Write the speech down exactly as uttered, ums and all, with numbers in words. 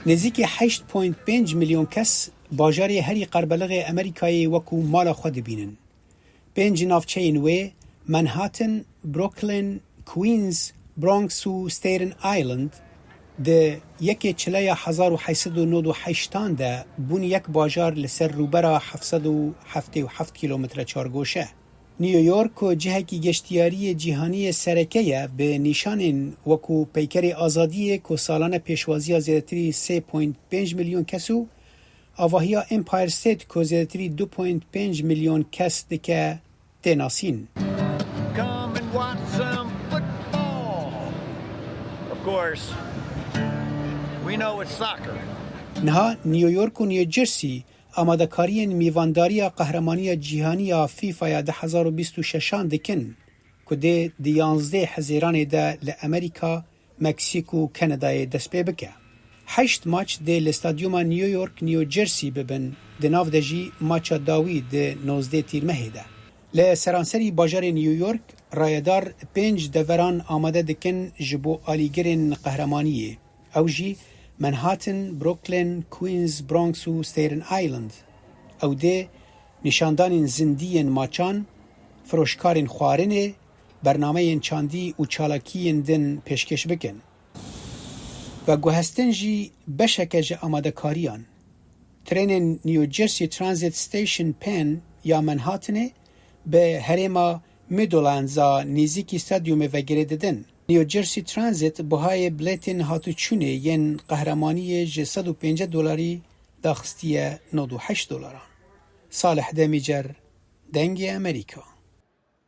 Nêzîkî heşt point pênc milyon kes bajarê herî qerbelixê Amerîkayê wekû mala xwe dibînin. Pênc navçeyên wê, Manhattan, Brooklyn, Queens, Bronx û Staten Island, di yekê çileya hezar û heşt sed û nod û heştan de bûn yek bajar li ser rûbera heft sed û heftê û heft kîlometre çargoşe. New York ku cihekî geştiyariyê cîhanî yê sereke ye, bi nîşanên wekû Peykerê Azadiyê ku salane pêşwaziya zêdetirî sê point pênc milyon kes û avahiya Empire State ku zêdetirî du point pênc milyon kes dike, tê nasîn. Come and watch some football. Of course, we know it's soccer. Niha New York û New Jersey amadekariyên mîvandariya Qehremaniya Cîhanî ya FIFA ya du hezar û bîst û şeşan dikin, ku dê di yanzdeh Hezêranê de li Amerîka, Meksîk û Kanadayê dest pê bike. Heşt maç dê li stadyuma New York, New Jersey bibin, di nav de jî maça dawî di nozdeh Tîrmehê de. Li seranserî bajarê New York, rayedar pênc deveran amade dikin ji bo alîgirên qehremaniyê. Ew jî Manhattan, Brooklyn, Queens, Bronx û Staten Island. Ew dê nîşandanên zindî yên maçan, firoşkarên xwarinê, bernameyên çandî û çalakiyên din pêşkêş bikin. Veguhestin jî beşeke ji amadekariyan. Trênên New Jersey Transit Station Penn ya Manhattanê bi herêma Meadowlands a nêzîkî stadyumê ve girê didin. New Jersey Transit buhayê biletên hatûçûnê yên qehremaniyê ji sed û pêncî dolarî daxistiye nod û heşt dolaran. Salih Demîcer, Dengê Amerîka.